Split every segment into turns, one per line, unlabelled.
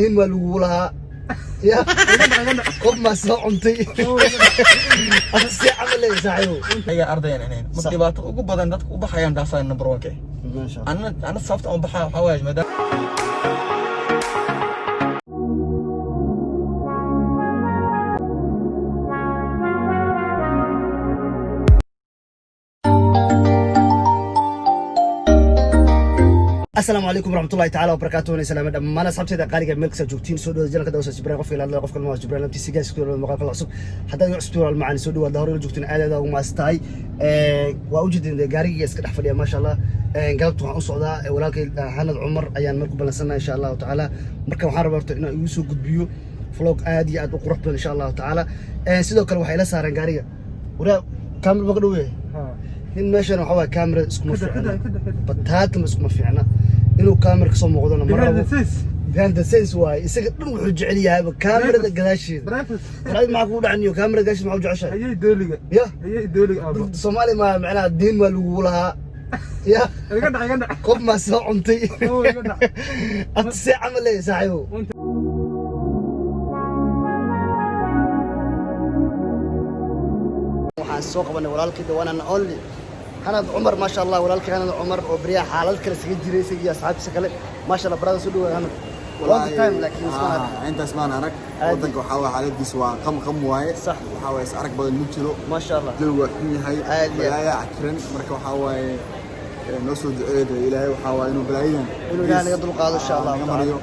Nin waa lagugu lahaa ya qof maa soo cuntay si camal leeyahay saaxiibow.
Ayaga ardayan ahayn ma
Sax.
Dhibaato ugu badan dadka u baxayaan taasaa number one ka.
Maasha Allah.
Ana sababta aan u baxaa waxaa waaye maadaama
Asalaamu calaykum waraxmatullahi tacaala wabarakaatuhu. Salaama dhammaan asxaabteeda qaaliga meel kasta joogtiin. Soo dhawaada janalka dawsa Jibraan. Qofka ilaadla qofka ma Jibraan laftiisa gaas ku muuqaalka cusub. Haddaad iga cusubtiin walaal macaan, soo dhawaada. Hore la joogtiin, aad aad ugu mahadsan tahay. Waa ujeedin gaarigayga iska dhex fadhiya, maasha Allah. Galabta waxaan u socdaa walaalkay Hanad Cumar ayaan marku ballansanahay, insha Allahu tacaala. Marka waxaan rabaa horta inaan igu soo gudbiyo vlog aad iyo aad u qurux badan, insha Allahu tacaala. Sidoo kale waxay ila saareen gaariga waraa kaamil ma ka dhow yahay nin meeshan. Waxaa waaye kaamira iskuma fiicna, bataatama iskuma fiicna inuu kaamira kasoo muuqdona ma rabo. Behind the scenes waaye. Isaga dhan wuxuu jecel yahayba kaamirada gadaasheeda. Walaal, maxaa kugu dhacaniyo? Kaamirada gadaasheeda maxaa u jeceshahay?
Ayay dooliga.
Ya.
Ayay dooliga, aabo.
Dadka Soomaali ma macnaha deen waa lagugu lahaa ya
Iga dhac, iga dhac.
qof maa soo cuntay
Oo, iga dhac.
Abti see camal leeyahay saaxiibow. Waxaan soo qabanay walaalkii, the one and only Hanad Cumar, maasha Allah. Walaalkii Hanad Cumar oo baryaha xaalad kale isaga jiray, isaga iyo asxaabtiisa kale, maasha Allah. Brother, soo dhawaad. Hanad, long time laakiin isma arag.
Intaas maan arag.
Aad.
Wadanka waxaa waye xaaladiisa waa qam qam waaye.
Sax.
Waxaa waaye is arag badan ma jiro.
Maasha Allah.
Jawi waa xun yahay.
Aad iyo aad.
Balaaya cakiran. Marka waxaa waaye noo soo duceeya Ilaahay waxaa waaye inuu balaayadan
Inuu Ilaahay naga dulqaado, insha Allah.
Naga mariyo.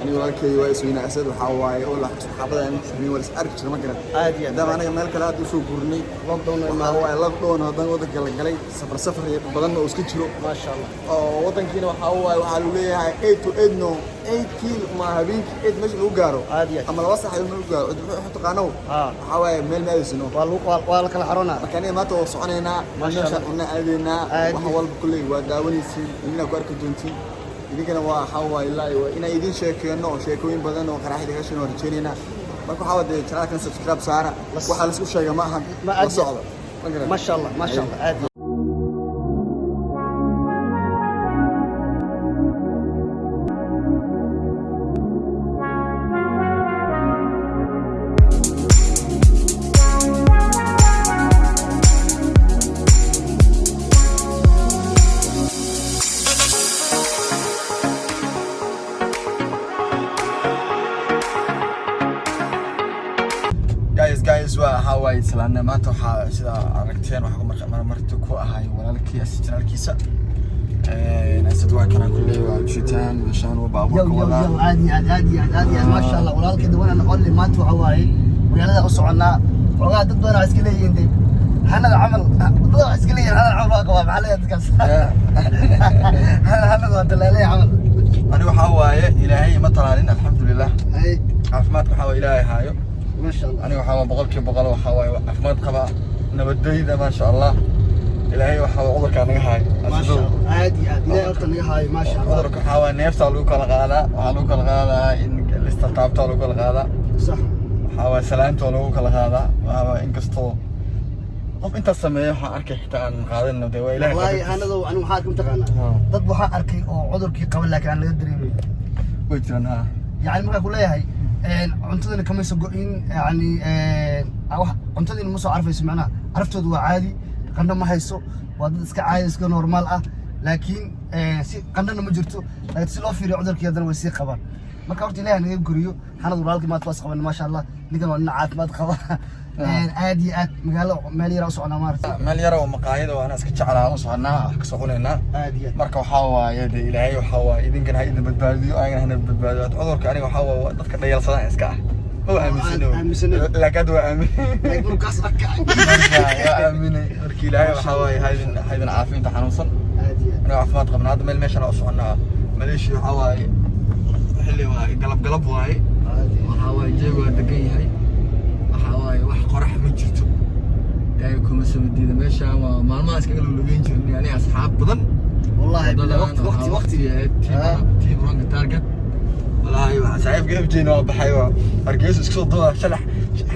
Aniga walaalkay waa isweyne Asad. Waxaa waaye oo la saxaabada aan sameyn waa is arki jira, ma garan?
Aad iyo aad.
Maadaama anaga meel kale aad u soo guurnay,
lockdown oo
waxaa
imaaday.
Waaye lockdown haddana wadanka la galay, safar safar badanna oo iska jiro.
Maasha Allah.
Oo wadankiina waxaa waaye waxaa lagu leeyahay 8 to 8, no 8 kii ma habeenkii 8 meesha lagu gaaro
Aad iyo aad.
ama 2 saac lagu gaaro cid wuxuu taqaano. Waxaa waaye meel ma aadaysano.
Waa lagu waa la kala xaroonaa.
Marka aniga maanta waa soconaynaa.
Maasha
meeshaan
Allah.
cunna aadaynaa.
Aad
wax
iyo-
walba kulley waa daawanaysiin, idina ku arki doontiin. Idinkana waa waxaa waaye ilaa iyo inaan idin sheekeyno oo sheekooyin badan oo qaraaxida ka sheegno rajeynaynaa. Marka waxaa waaye channelkan subscribe saara. Waxa la isku sheega ma ahan.
Ma
la
aad iyo-
socdo, ma garan?
Maasha Allah, maasha Allah, aad.
Guys, guys, waa waxaa waaye islaana maanta waxaa sida aragteen waxaa ku marti ku ahay walaalkii channelkiisa Asad. Waa kana kulley waa jitaan meeshaan uu
yow
baabuurka
yow
wadaa.
Yow, aad iyo aad, aad iyo aad, aad iyo aad, maasha Allah. Walaalkii the one and only. Maanta waxa waaye magaalada u soconnaa. Xoogaa dad badan waxay iska leeyihiin de Hanad camal, dad waxay iska leeyihiin Hanad camal waa qabaa. Maxaa leeyahay dadkaas? Hanad waa talaalay camal.
Ani waxaa waaye Ilaahay ima talaalin, alxamdulilah.
Hay.
Caafimaadka waxaa waaye Ilaahay haayo.
Maasha Allah.
Aniga waxaa waaye 100% waxaa waaye caafimaad qaba, nabadayda, maasha Allah. Ilaahay waxaa waaye cudurkaa naga haayo.
Maasha Allah, aad iyo aad. Ilaahay horta naga haayo, maasha Allah.
Cudurka waxaa waaye neeftaa lagu kala qaadaa, waxaa lagu kala qaadaa in lista taabtaa lagu kala qaadaa.
Sax.
Waxaa waaye salaanta lagu kala qaadaa. Waxaa waaye inkastoo qof intaas sameeya waxaan arkay xitaa aan qaadan de waa Ilaahay
Wallaahi
qadartiisa.
Hanadow, anigu waxaa arkay mataqaanaa dad waxaa arkay oo cudurkii qaba laakiin aan laga dareemeyn.
Way jiraan, ha.
Yani markaan ku leeyahay cuntadana kamaysa go'in, yani wax cuntadiina ma soo carfayso, macnaha carftoodu waa caadi, qandho ma hayso, waa dad iska caadi, iska normal ah, laakiin si qandhona ma jirto, laakiin si loo fiiriyo cudurkii haddana way sii qabaan. Marka horta Ilaah naga guriyo. Hanad walaalkii maanta waa is qaban, maasha Allah. Ninkan waa nin caafimaad qaba aad iyo aad. Magaalo meel yara u soconaa maaragtay.
Meel yar oo maqaayada oo ana iska jeclaa u soconaa, wax kasoo cunaynaa.
Aad iyo aad.
Marka waxaa waaye de Ilaahay waxaa waaye idinkana ha idin badbaadiyo, anigana hana badbaadiyo cudurka. Aniga waxaa waaye dadka dhayalsadaan iska ah ma aaminsano.
Aaminsanin.
Laakiin hadda waa aamin.
Laakiin markaas arkay.
Marka waa aaminay. Marka Ilaahay waxaa waaye haydin caafiinta xanuunsan.
Aad iyo aad.
Aniga caafimaad qabna. Hadda meel meeshan u soconaa Maleeshiya waxaa waaye xilli waaye galab galab waaye.
Aad iyo aad.
Waxaa waaye jawi waa degan yahay, waxaa waaye wax qorax ma jirto. Ilaahay kuma sabadiida. Meeshaan waa maalmaha iskaga lulugeyn jirnay aniga asxaab badan.
والله بالله وقت وقت وقت.
Team wrong target. Wallaahi waxaa saaxiibka FJ waa baxay, waa Hargeysa isku soo duuba shalax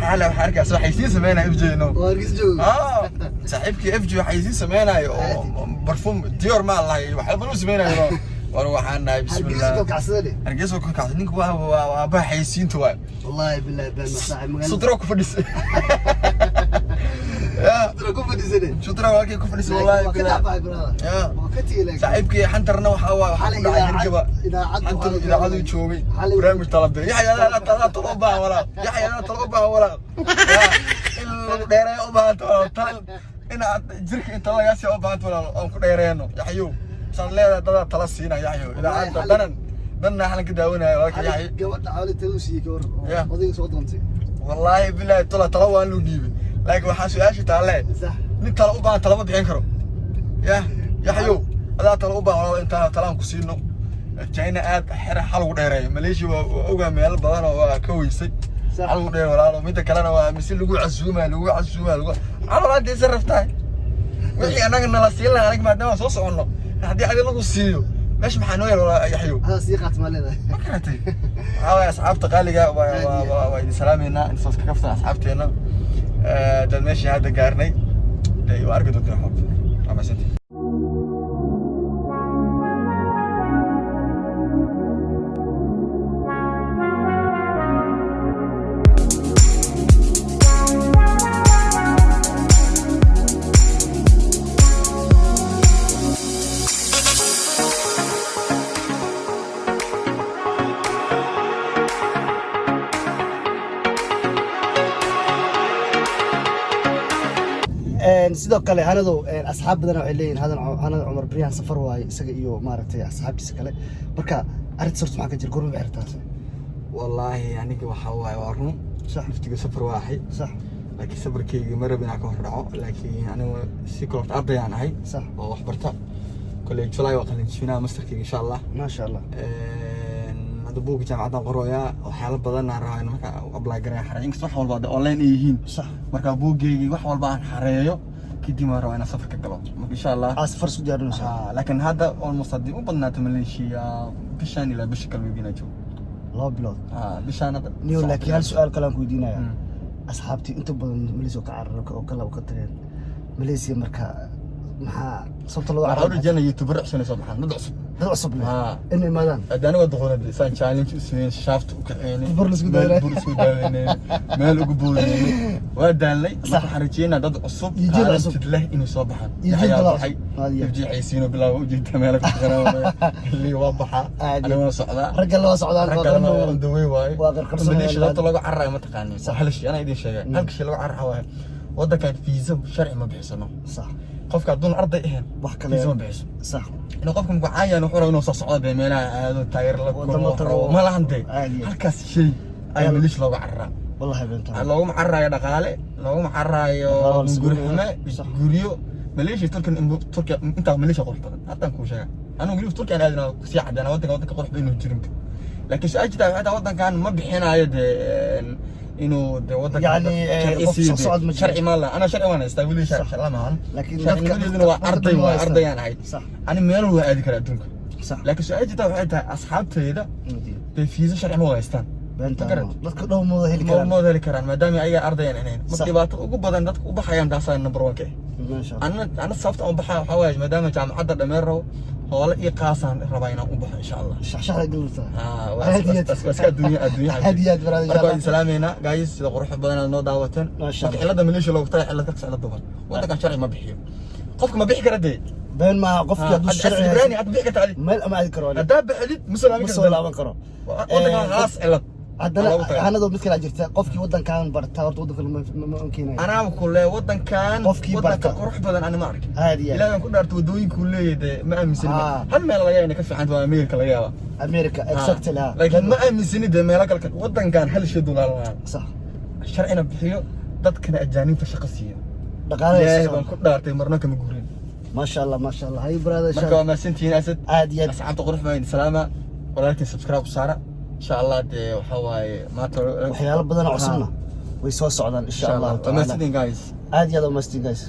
xaala. Waxaa arkaysa waxay sii sameynaya FJ no.
Wargis joog.
Ah, saaxiibkii FJ waxay sii sameynayo oo barfuum Dior ma lahay, waxba u sameynayo. War waxaan nahay
Hargeysa
bismillah.
kalkacsadane.
Hargeysa ku kacsan ninka waa aabaha xayeysiinta waay.
Wallahi billahi been ma saaxib magaalada.
Sudro ku fadhisay. Ya.
Sudro ku fadhisane.
Sudro halkii ku fadhisay wallahi
waa ka
billahi.
dhacbay brother.
Ya.
Waa ka tegey laakiin.
Saaxiibkii xantarna waxaa waa waxaa
Xalay
ku dhacay hirgaba.
idaacad
Xantar
waxaa
idaacadu joogay.
Xalay-
Barnaamij talabay. Yaxya adaa tala talo u baahan walaal. Yaxya adaa talo u baahan walaal. Ya, in lagu dheereeyo u baahan walaal. Tal in aad jirka inta lagaa siiyo u baahan walaal oon ku dheereeyno. Yaxyow. Saad leedahay dadaa tala siina Yaxyow. Idaacadda
xalay-
danan danna xalan ka daawanaya walaalka
Xalay
Yaxya.
gabadha xawli talo siiyey ka waran oo
Ya.
odayga soo doontay.
Wallaahi billahi tala tala waan loo dhiibay. Laakiin waxaa su'aasha taalle.
Sax.
Nin tala u baahan tala ma bixin karo. Ya, Yaxyow, adaa tala u baahan walaal intaan talaan ku siino. China aad xera xal ugu dheereeyo. Malaysia waa ogaa meelo badan oo waa ka weysay.
Sax.
Xal ugu dheer walaalo. Midda kalena waa mise lagu casuuma, lagu casuuma, lagu calool hadda isa rabtahay. Wixii annaga nala siin lahaa anaga maadaama soo soconno. Haddii adiga lagu siiyo, meesha maxaa noo yar walaal Yaxyow?
Adaa sii qaat maa leedahay.
Ma garatay? Waxaa waaye asxaabta qaaliga waa idin salaameynaa intaas ka kaftan asxaabteena. Dad meeshii hadda gaarnay. Dee waa arki doontaan xoog. Waa mahadsantihiin.
Sidoo kale hanadow asxaab badan waxay leeyihiin hadan Hanad Cumar Brian safar waaye isaga iyo maaragtay asxaabtiisa kale. Marka arrintaas horta maxaa ka jira? Goorma bay xirtaas?
Wallaahi aniga waxaa waaye waa run.
Sax.
Naftiga safar waa ahay.
Sax.
Laakiin safarkayga ma rabin inaan ka hor dhaco. Laakiin anigu si kale horta arday aan ahay.
Sax.
Oo wax barta. Koley July waa qalin jebinaa masterkayga insha Allah.
Maasha Allah.
Hadda buugga jaamacaddaan qorooyaa waxyaalo badan aan rabaa in marka apply gareeyo xareeyo. Inkastoo wax walba hadda online ay yihiin.
Sax.
Marka buuggaygii wax walba aan xareeyo kadib waan rabaa inaan safar ka galo. Marka insha Allah.
Aa safar isku diyaarinaysaa.
Laakiin hadda almost haddii u badnaato Malaysia bishaan ilaa bisha kale maybe inaan joogo.
2 bilood.
Bishaan hadda.
Niyo laakiin hal su'aal kale aan ku weydiinaya. Asxaabtii inta badan Malaysia oo ka cararay oo kala ka tageen Malaysia, marka maxaa sababta loo
Waxaan u
cararay?
rajeynaya YouTuber cusub inay soo baxaan, dad cusub.
Dad cusub leh
Ah.
inay imaadaan.
Hadda aniga doqonada saan challenge u sameeyay, shaafta u kaceynay.
Bur la isku
meel
daawanay.
bur isku daawanay, meel ugu boodinay. Waa daalnay. Marka waxaan rajeynaa dad cusub
Iyo jiil cusub.
talented leh inay soo baxaan.
Iyo jiil
Yaxyaa
kale
baxay.
cusub. Aad iyo aad.
FG xaysiino bilaabo ujeeda meelo ku shaqeynaya. Lii waa baxaa.
Aad iyo
Aniga waan socdaa.
Ragga loo socdaan
Rag kalena waa on the way waaye.
waa qarqarsanayaan.
Malaysia sababta looga cararayo ma taqaanin. Waa hal shay anaa idin sheegay. Halka shay looga cararayo waaye waddankan fiisa sharci ma bixisano.
Sax.
Qofka hadduun arday ahayn
Wax kale-
fiisa ma bixiso.
Sax.
Inuu qofka muku caayaan wuxuu rabaa inuu soo socdo dee meelaha aado taageer la
Wadamo
kulmo
tago.
rabo ma lahan dee.
Aad iyo aad.
Halkaas shay ayaa Malaysia looga cararaa.
Wallahi beenta.
Looguma cararaayo dhaqaale, looguma cararaayo
Dhaqaale waa la
guri
sugayaa.
xume.
Sax.
Guryo Malaysia Turkan Turkiya intaa Malaysia qurux badan haddaan kuu sheega anigu weliba Turkiya aan aadina kusii caddeena waddanka qurux badan inuu jirin, laakiin su-aasha jirta waxay tahay waddankan ma bixinaayo dee inuu dee waddanka
Yacni,
sharci
qof
siiyo dee.
socod ma jiro.
Sharci ma laha, ana sharci waan haystaa weli sharci
Sax.
lama ahan.
Laakiin
Sharcinimadeeduna waa
dadka
arday
dhan
waa
waa haystaan.
ardayaan ahay.
Sax.
Ani meel waa aadi karaa adduunka.
Sax.
Laakiin su-aasha jirta waxay tahay asxaabtayda dee fiisa sharci ma wada haystaan.
Beenta.
Ma garat?
Dadka dhow ma wada heli karaan.
Ma wada heli karaan maadaama ayaga ardayaan ahayn. Marka
Sax.
dhibaato ugu badan dadka u baxayaan taasaa number one ka ah.
Maasha Allah.
Ana sababta aan u baxaa waxaa waaye maadaama jaamacadda dhameen rabo hoole iyo qaasaan rabaa inaan u baxo insha Allah.
Shaxshaxda galabta.
Waa
Aad iyo aad.
waa iska adduunya adduunya.
Aad iyo aad, brother,
Marka waa
insha
idin salaameynaa guys, sida quruxda badan aad noo daawateen.
Maasha
Marka
Allah.
cilada Malaysia loogu tagay cilad ka cilad duban waddankan sharci ma bixiyo, qofka ma bixi kara dee.
Been maaha qofkii hadduu sharci
Ibrahim
haysan
hadda bixi karta adi
meel ama aadi karo aniga.
Haddaa bixidid ma soo laaban
Ma soo
kartid.
laaban karo.
Waddankan khalaas cilad
Haddana
loogu tagay.
hanadoo mid kale jirta, qofkii waddankan barta horta waddanka ma keenayo.
Anaa ku le waddankan
Qofkii
waddanka
barta.
qurux badan ani ma arkin.
Aad iyo aad.
Ilaahay baan ku dhaartay waddooyinkuu leeyahay dee ma aaminsani. Hal meel laga yaaba inay ka fiican tahay waa America laga yaabaa.
America, exactly, ha.
Laakiin ma aaminsani dee meelo kale waddankan hal shay dulaalanaa.
Sax.
Sharcina bixiyo dadkana ajaanibta shaqo siiyo.
Dhaqaalaha
Ilaahay baan ku dhaartay marna kama guurin.
Maasha Allah, maasha Allah, hay brother.
Marka waa mahadsantihiin Asad.
Aad iyo aad.
Asxaabta qurux baan idin salaama, walaalkiin subscribe u saara insha Allah. Dee waxaa waaye maanta
waxyaalo badan oo cusubna way soo socdaan insha
insha
Allah
Allah. Waa mahadsantihiin guys.
Aad iyo aad waa mahadsantihiin guys.